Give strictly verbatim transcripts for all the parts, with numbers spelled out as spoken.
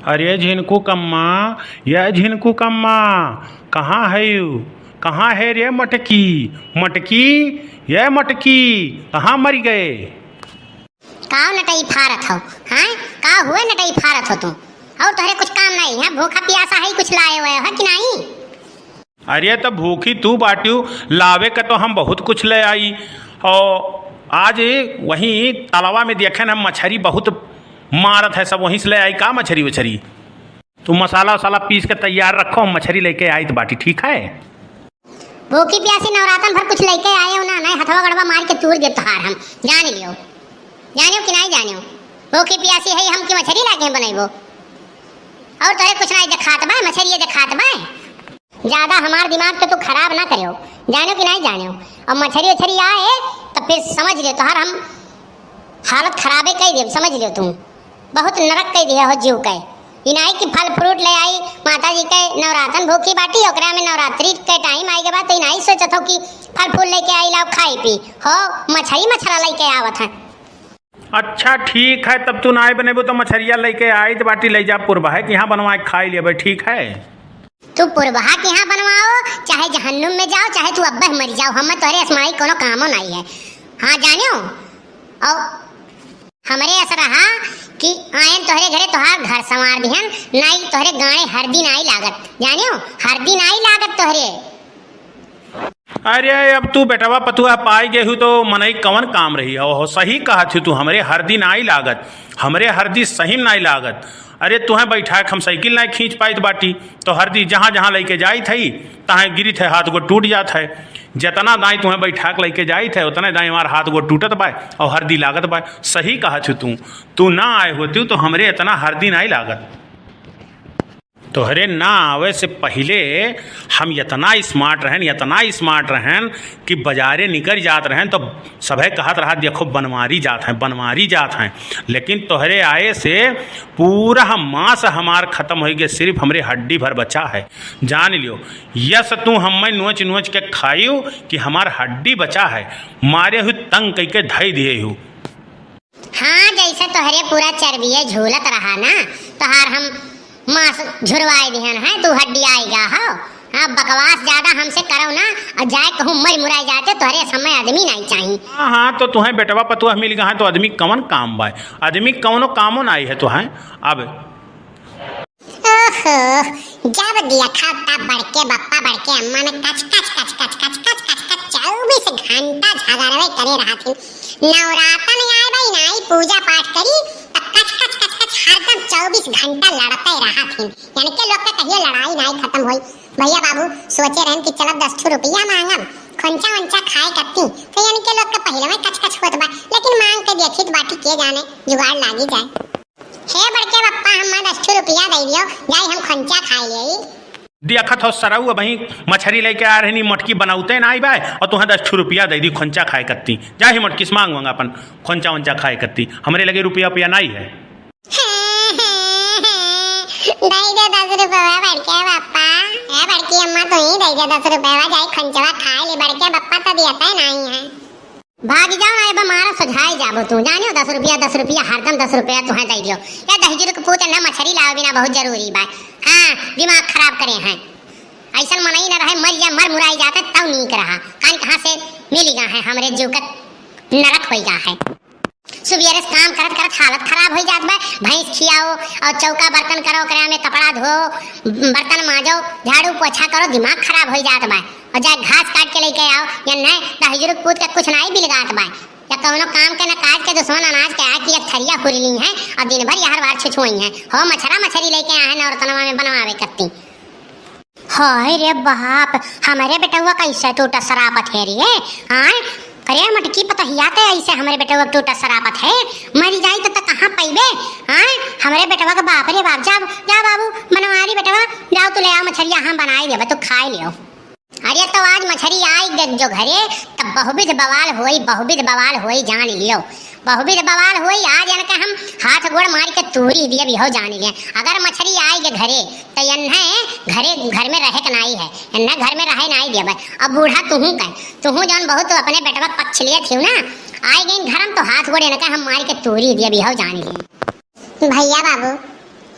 अरे झिनकू कम्मा, ये झिनकू कम्मा, कहाँ है यू? कहाँ है रे मटकी? मटकी, ये मटकी, कहाँ मरि गए? काव नटई फारत हो, हैं? काव हुए नटई फारत हो तू? और तोहरे कुछ काम नहीं है, भूखा पियासा है, कुछ लाए हुए हो कि नहीं? अरे, त भूखी तू बाट्यू, लावे के तो हम बहुत कुछ ले आई। और आज वहीं तलवा में देखे न, मछरी बहुत मारत है, सब वहीं से ले आई का मछरी वछरी। तू मसाला वसाला पीस के तैयार रखो, हम मछरी लेके आइत बाटी, ठीक है? भूखी प्यासी नवरातन भर कुछ लेके आए हो ना, नहीं हथवा गड़वा मार के तूर दे तोहार हम, जान लियो। जानियो कि नहीं जानियो? भूखी प्यासी है हम कि मछरी लाके बनैबो? और तोहरे कुछ नहीं देखात बा, मछरिये देखात बा। ज्यादा हमार दिमाग के तू खराब ना करियो, जानियो कि नहीं जानियो। और मछरी उछरी आए तो फिर समझ लियो, तोहार हम हालत खराबे कइ देब, समझ लियो तू। बहुत नरक कइ दिया हो जीव के। इनाई कि फल फ्रूट ले आई, माता जी के नवरातन भूखी बाटी, ओकरा में नवरात्रि के टाइम आई के बाद तो इनाई सोचत हो कि फल फूल लेके आई, लाओ खाई पी। हो, मछरी मछरा लेके आवत है। अच्छा ठीक है, तब तू नाई बनेबू तो मछरिया लेके आइत बाटी, ले जा पुरबा है कि यहाँ बनवा के खाई लेबे, ठीक है? तू पुरबहा के यहाँ बनवाओ, चाहे जहन्नुम में जाओ, चाहे तू अब्बे मर जाओ, हमें तोहरे असमाई कोनो कामो नहीं है। हाँ जानियो, और हमरे ऐसा रहा कि आयन तोहरे घरे तोहार घर संवार दिहन, नाई तोहरे गाने हरदी नाई लागत, जानियो, हरदी नाई लागत तोहरे। अरे अब तू बेटवा पतुआ पाई गेहू तो मनई कवन काम रही? ओहो, सही कहत ही तू, हमरे हरदी नाई लागत, हमरे हरदी सही में नाई लागत। अरे तुहें बैठा के हम साइकिल नाई खींच पाइत बाटी, तो हरदी जहाँ जहाँ लइके जाइत हई, तहाँ गिरित है, हाथ गोड़ टूट जात है। जितना दाई तुहें बैठा के लइके जाइत है, उतने दाई हमार हाथ गोड़ टूटत बा और हरदी लागत बा। सही कहत ही तू, तू ना आए होती तो हमरे इतना हरदी नाई लागत। तोहरे ना आवे से पहिले हम इतना स्मार्ट रहन, इतना स्मार्ट रहन कि बाजारे निकल जात रहन तो सभे कहत रहा, "देखो बनवारी जात हैं, बनवारी जात हैं।" लेकिन तोहरे आए से पूरा मांस हमार खत्म होइ गए, सिर्फ हमरे हड्डी भर बचा है। जान लियो, यस तू हमें नोच नोच के खाइयो कि हमार हड्डी बचा है, मारे हु तंग कइके धई दिए हु। हाँ, जैसे तोहरे पूरा चर्बिये झूलत रहा ना, तोहार हम मांस झुरवाए दिहन है, तू हड्डी आएगा हो। हाँ, बकवास ज्यादा हमसे करो ना, और जाए कहूँ मर मुराई जाते, तोहरे समय आदमी नहीं चाहिए। हाँ, हाँ, तो तुहें बेटवा पतुआ मिल गए हैं, तो आदमी कवन काम बा? आदमी कवनो कामो नहीं है तुहें। अब ओहो, जब देखा तब बड़के बप्पा बड़के अम्मा में कच कच कच कच चउबीस घंटा झगड़वे करे रहथिन। नवरातन आए बा, इनाई पूजा पाठ करी त कच कच कच कच हरदम चउबीस घंटा लड़ते रहथिन। इनके लोग के कहियो लड़ाई नाई खत्म होई। भैया बाबू सोचे रहन कि चलब दस ठो रुपया मांगब, खोंचा वंचा खाए कत्ती, तो इनके लोग के पहिले में कच कच होत बा, लेकिन मांग के देखी त बाटी के जाने जुगाड़ लागी जाए। हे बड़के बप्पा, हम्मा दस ठो रुपया दे दियो, जाई हम खोंचा खाए लेई। देखत हो सरऊ, अबहीं मछरी लेके आ रहनी, मोटकी बनौते नाई बाय, और तुहें दस ठो रुपया दे दी खोंचा खाए कत्ती। जाही मोटकी से मांग वांग अपन खोंचा वंचा खाए कत्ती, हमरे लगे रुपया उपया नाई है। दे दे दस रुपया बड़के बप्पा, ए बड़की अम्मा तू ही दे दे दस रुपया, जाई खोंचवा खाए ली, बड़के बप्पा तो दियते नाई है। भागी जाओ ना, एबे मारा सोझाई जाबो तू। जानियो, दस रुपया, दस रुपया, हरदम दस रुपया तुहें दे दियो। या दहिजरू के पूत ना मछरी लावे बिना बहुत जरूरी बा। हाँ, दिमाग खराब करे हैं। ऐसन मनई न रहे, मर जा, मर मुराई जाते तब नीक रहा। कान कहाँ से मिली गा है, हमरे जीव का नरक होई गा है। सुबेरे से काम करत करत हालत खराब होई जात बा। भैंस खियाओ और चौका बर्तन करो, ओकरा में कपड़ा धो, बर्तन मांजो, झाड़ू पोछा करो, दिमाग खराब होई जात बा। और जाए घास काट के लेके आओ, या नहीं, दहिजरू के पूत के कुछ नाई बिलगात बा। या कौनो काम के न काज के, दुश्मन अनाज के आके एक थरिया हुरली हैं और दिन भर यहर बार छुछुआई हैं। हो मछरा मछरी लेके आए हैं नौरतनवा में बनवावे कत्ती। हाय रे बाप, हमरे बेटवा कैसे टूटा सरापत है रे? आय, अरे मटकी पतहिया ते ऐसे हमरे बेटवा टूटा सरापत है, मरी जाई तो, तो कहाँ पैबे? आय, हमरे बेटवा के बाप रे बाप, जा, जा बाबू, बनवारी बेटवा, जाओ तू ले आओ मछरिया, हम बनाई देबे, तू खाए लियो। अरे तो आज मछरी आई ग-, जो घरे, तब बहुविध बवाल होई, बहुविध बवाल होई, जान लियो। बहुविध बवाल होई, आज इनके हम हाथ गोड़ मार के तूरी दिए भी हो जान लियो। अगर मछरी आई के घरे, तो इन्हें घरे, घर में रहे के नाई है, इन्हें घर में रहे नाई दिए। अब बूढ़ा तुहू का, तुहू जौन बहुत अपने बेटवा के पक्ष लिए थी ना, आई गई घर में तो हाथ गोड़ इनके हम मार के तूरी दिए भी हो जान लियो। भैया बाबू,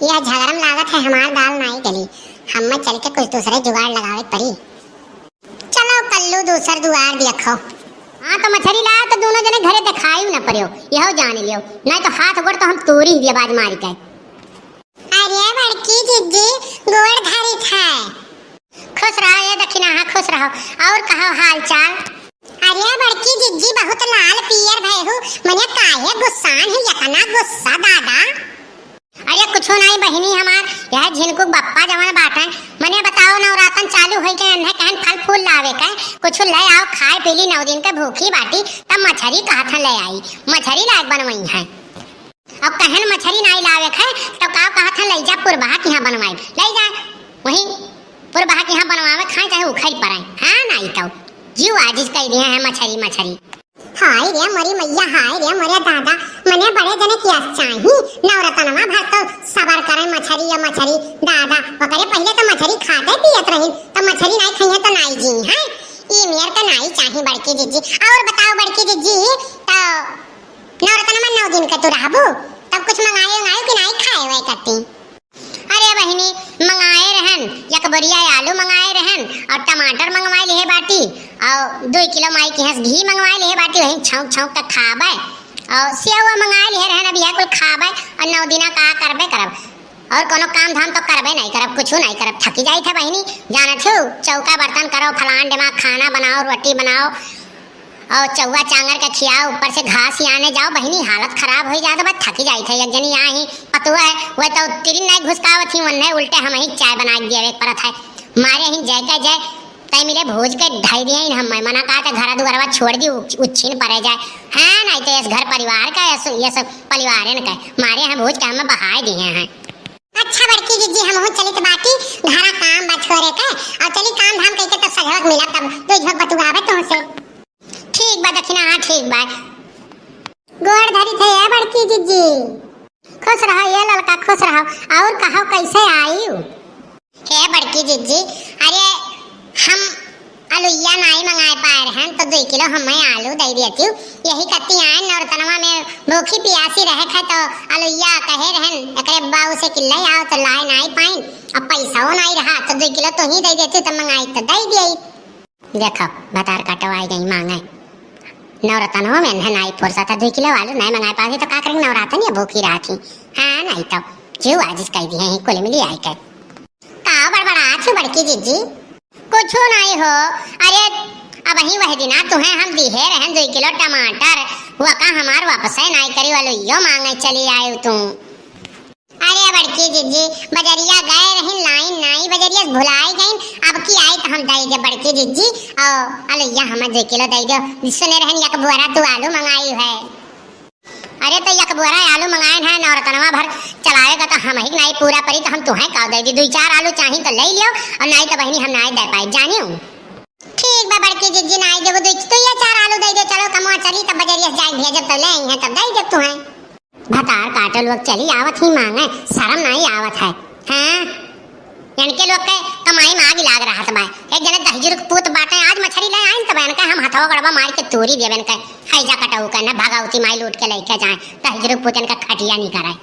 यह झगड़ा में लागत है हमार दाल नाई गली, हम्मे चल के कुछ दूसरे जुगाड़ लगावे पड़ी। चलो कल्लू दूसर दुआर देखो। हाँ तो मछरी लाओ तो दोनों जने घरे देखाई न पड़ो, यहो जान लियो, नहीं तो हाथ गोड़ तो हम तोरी ही दिया बाज मारी के। अरे बड़की जिज्जी, गोड़ धरी थे। खुश रहो ये दखिना, हाँ खुश रहो। और कहो हाल चाल? अरे बड़की जिज्जी, बहुत लाल पियर भय हु, मने काहे गुस्सान है, इतना गुस्सा दादा? अरे कुछो नाई बहिनी हमार, यह झिनकू बप्पा जवन बाटे, मने बताओ नवरातन चालू होई के एन्हे कहन फल फूल लावे के, कुछ ले आओ खाए पी ली, नौ दिन के भूखी बाटी, तब मछरी कहा था ले आई, मछरी लायक बनवई है। अब कहन मछरी नाई लावे के, तब का कहा था ले जा पुरबहा के यहाँ बनवाई, ले जा वहीं पुरबहा के यहाँ बनवावे खाए चाहे उखड़ पड़े, हाँ नाई तो जीव आजिज कह दिए हैं मछरी मछरी। हाय रे मोरी मैया, हाय रे मोरे दादा, मने बड़े जने कियास चाही, नवरतनवा भर तो सबर करे मछरी या मछरी, दादा, ओकरे पहिले तो मछरी खाते पियत रहिन, तो मछरी नाई खइहे तो नाई जी, हैं? ई मेर तो नाई चाही बड़की जिज्जी। और बताओ बड़की जिज्जी, तो नवरतनवा नौ दिन के तू रहबू, तब कुछ मंगाए उंगाए कि नाई खाए वाए करती? अरे बहिनी, मंगाए रहन, एक बोरिया आलू मंगाए रहन, और टमाटर मंगवाए लिहे बाटी, और दुई किलो माई के यहाँ से घी मंगवाए लिहे बाटी, वही छौंक छौंक के खाबे, और सेवा मंगाए लिहे रहन, अभी है कुल खाबे, और नौ दिना का करबे करब, और कोनो काम धाम तो करबे नहीं करब, कुछ नहीं करब, थकी जाई थे बहिनी, जानत हो, चौका बर्तन करो, फलान दिमाग खाना बनाओ, रोटी बनाओ, और चौवा चांगर के खियाओ, ऊपर से घास आने जाओ बहिनी, हालत खराब हो जात बा, थकी जाइत है। एक जनी यहाँ ही पतुआ है, वह तो तिरिन नहीं घुसकावत ही, वन्ने उल्टे हम ही चाय बना के दिए परत है। मारे ही जय के जय, तय मिले भोज के ढाई दिए हम, मैं मना कहा तो घर दुआरवा छोड़ दी, उछ-, उच्छिन पड़े जाए। हाँ, नहीं तो इस घर परिवार का, इस, ये सब परिवारन का, मारे हैं भोज के हम बहाए दिए हैं। अच्छा बड़की जिज्जी, हम हो चलित बाटी, घरा काम बा छोरे के, और चली काम धाम कइके तब सझवक मिला, तब दो झोंक बतुआवे तुमसे। ठीक बा दखिना, हाँ ठीक बा। गोड़ धरी थे ए बड़की जिज्जी। खुश रहो ये ललका, खुश रहो। और कहो कैसे आयु? हे बड़की जिज्जी, अरे हम अलुइया नाई मंगाए पाए रहन तो दुई किलो हमें आलू दे देती हूँ। यही कत्ती आए नौरतनवा में भूखी पियासी रहे खे तो अलुइया कहे रहन एकरे बाऊ से कि ले आओ तो लाए नाई पाइन। अब पैसा नाई रहा तो दुई किलो तो ही दे देती तो मंगाई तो दे दिए। देखो, भतार काटो आई गई मांगे। नवरतनों में इन्हें नाई फुर्सत है, दुई किलो आलू नाई मंगाए पावे तो का करेंगे नवरातन या भूखी रहा थी। हाँ, नाई तो जीव आजिज कह दिए हैं कुल मिली आई के। का बड़बड़ा थी बड़की जिज्जी? कुछो नाई हो। अरे, अब ही वह दिना तुहें हम दिहे रहन दुई किलो टमाटर, वो का हमार वापस है नाई करी वालो यो मांगे चली आयु तू। अरे बड़की जिज्जी, बजरिया गए रहिन, लाइन नाई बजरिया से भुलाई गइन, अब की आई तो हम दे दे बड़की जिज्जी, और अलैया हमें दो किलो दे दो, सुने रहन एक बोरा तू आलू मंगाई है। अरे तो एक बोरा आलू मंगाए है, नौरतनवा भर चलावे का तो हम ही नाई पूरा परी, तो हम तुहें का दे दी, दुई चार आलू चाही तो ले लियो, और नाई तो बहिनी हम नाई दे पाए, जानियो। ठीक बा बड़की जिज्जी, नाई देबो, दुई, दुई या चार आलू दे दे, चलो कमवा चली, तब बजरिया से जाए भेजब, तब ले आई हैं, तब दे देब तुहें। भतार काटो लोग चली आवत ही मांगे, शर्म नाई आवत है। हाँ, इनके लोग के कमाई में आग लाग रहत बा। एक जने दहिजरू के पूत बाटे, आज मछरी ले आइन तब इनका हम हथवा गड़वा मार के तोरी देबे इनके। हैजा कटऊ के न भगवती माई लूट के लेके जाए, दहिजरू के पूत इनका खटिया नहीं करे।